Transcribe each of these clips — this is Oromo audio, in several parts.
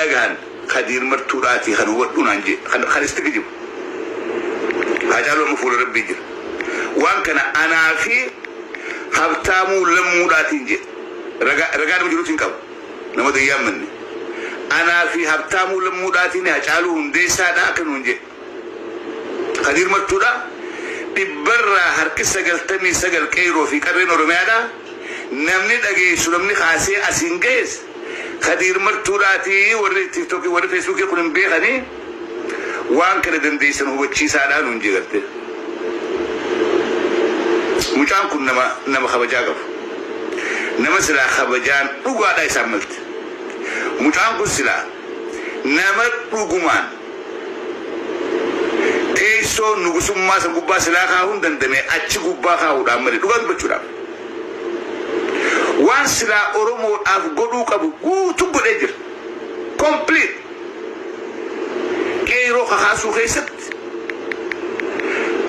Dhagahan Kadiir Martuudhaatii kan hubadhu naan jee kan isti kijibu. Haacaaluu amma fuula Rabbii jira. Waan kana anaa fi Habtaamuu Lammuudhaatiin jee. Ragaa ragaa nama jiruutiin qaba. Nama dayyaa manne. Anaa fi Habtaamuu Lammuudhaatiin Hacaaluu Hundeessaadha akka nuun jee. Kadiir Martuudha dhibbarraa harki 99 qeerroo fi qarreen Oromiyaadha. Namni dhageessu namni kaasee asiin gahes Kadiir Martuudhaati. Warri TikTokii, warri Facebookii kun hin beekanii, waan kana dandeessan hubachiisaadha nuun jee garte. Mucaan kun nama kabajaa qabu. Nama silaa kabajaan dhugaadha isaan malte. Mucaan kun silaa nama dhugumaan teessoo nugusummaa san gubbaa silaa kaahuun dandame achi gubbaa kaahuudhaan malee, dhugaa dubbachuudhaaf. Waan silaa Oromoodhaaf godhuu qabu guutuu godhee jira. Complete. Qeeroo kakaasuu keessatti,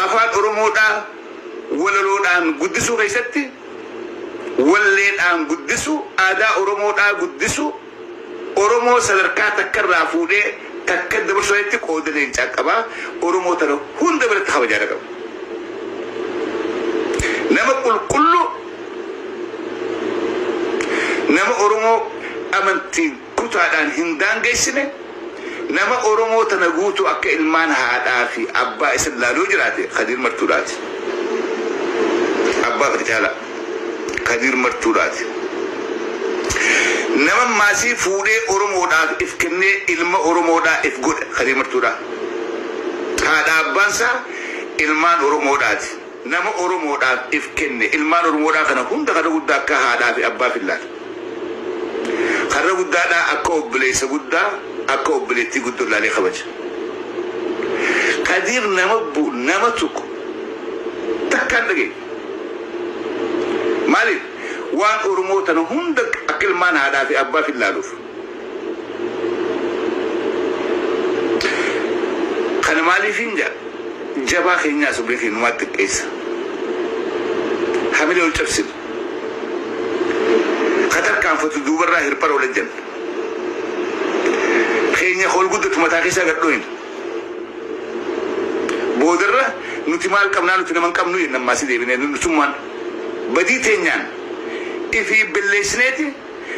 afaan Oromoodhaa walaloodhaan guddisuu keessatti, walleedhaan guddisuu, aadaa Oromoodhaa guddisuu, Oromoo sadarkaa takkarraa fuudhee takka dabarsuu keessatti qooda leencaa qabaa. Oromoo tana hunda biratti kabajaadha qaba. Nama qulqulluu, nama Oromoo amantiin kutaadhaan hin daangeessine, nama Oromoo tana guutuu akka ilmaan haadhaa fi abbaa isa laaluu jiraate Kadiir Martuudhaati. Abbaa fedhe caalaa Kadiir Martuudhaati. Nama maasii fuudhee Oromoodhaaf if kennee ilma Oromoodhaa if godhe Kadiir Martuudhaa. Haadha abbaan isaa ilmaan Oromoodhaati. Nama Oromoodhaaf if kenne, ilmaan Oromoodhaa kana hunda karra guddaa akka haadhaa fi abbaa fillaata. Karra guddaadhaa akka obboleessa guddaa, akka obboleettii guddoo ilaalee kabaja. Kadiir nama bu nama tuqu takkaan dhageenye. Maaliif? Waan Oromoo tana hunda akka ilmaan haadhaa fi abbaa fillaaluuf. Kana maaliif hin jaa? Jabaa keenyaas obbolee keenyumaa xiqqeessa. Hamilee ol cabsina. Ka tarkaanfatu duubarraa hirphara ol ejjanna. Keenya ka ol guddatu mataa keessaa gad dhoyna. Boodarra nuti maal qabnaa, nuti nama hin qabnu jenna. Ammaasii deebinee nutummaan badii teenyaan ifii belleessineeti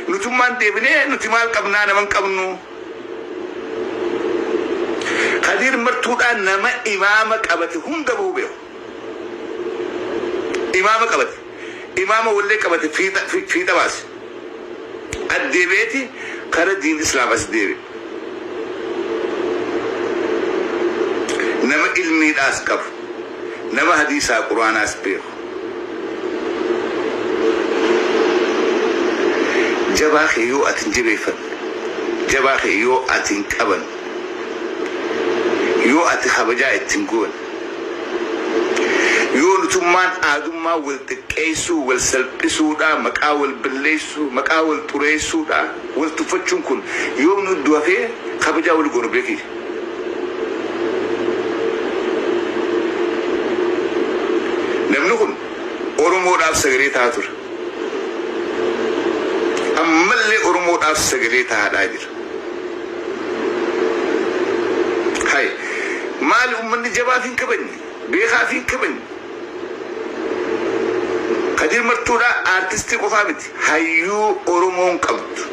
nutummaan deebinee nuti maal qabnaa, nama hin qabnu. Kadiir Martuudhaan nama imaama qabate hunda bahuu beeku. Imaama qabate. Imaama wallee qabate fiixa baase. Addeebi'eeti kara diin Islaam as deebi'e. Nama ilmiidhaas qabu. Nama hadiisaa Quraanaas beeku. Jabaa kee yoo ati hin jabeeffanne, jabaa kee yoo ati hin qabanne, yoo ati kabajaa itti hin goone, yoo nutummaan aadummaa wal xiqqeessuu, wal salphisuudha, maqaa wal balleessuu, maqaa wal xureessuudha, wal tuffachuun kun yoo nu hafee kabajaa wal goonu beekii. Namni kun Oromoodhaaf sagalee ta'aa ture. Ammallee Oromoodhaaf sagalee ta'aadhaa jira. Hay, maali uummanni jabaaf hin kabajne, beekaaf hin kabajne? Kadiir Martuudhaa aartistii qofaa miti, hayyuu Oromoon qabdu.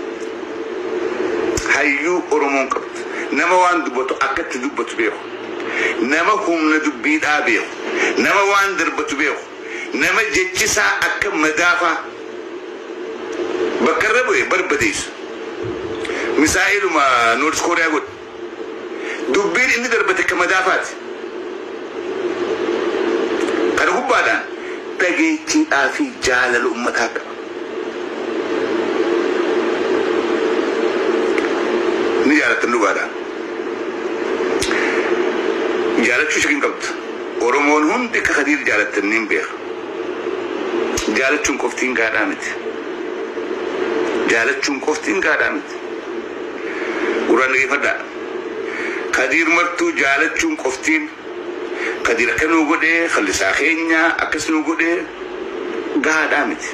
Hayyuu Oromoon qabdu. Nama waan dubbatu akkatti dubbatu beeku. Nama humna dubbiidhaa beeku. Nama waan darbatu beeku. Nama jechisaa akka madaafaa bakka irra bu'e barbadeessu. Misaa'iluma North Kooriyaa godhe. Dubbiin inni darbate akka madaafaati. Kana gubbaadhaan dhageettiidhaa fi jaalala uummataa qaba. Ni jaalattan dhugaadhaan. Jaalachuu shakin qabdu. Oromoon hundi akka Kadiir jaalattan niin beeka. Jaalachuun qoftiin gaadhaa miti. Jaalachuun qoftiin gaadhaa miti. Gurraan dhageeffadhaa. Kadiir Martuu jaalachuun qoftiin, Kadiir akka nuu godhee kallisaa keenya akkas nuu godhee gahaadhaa miti.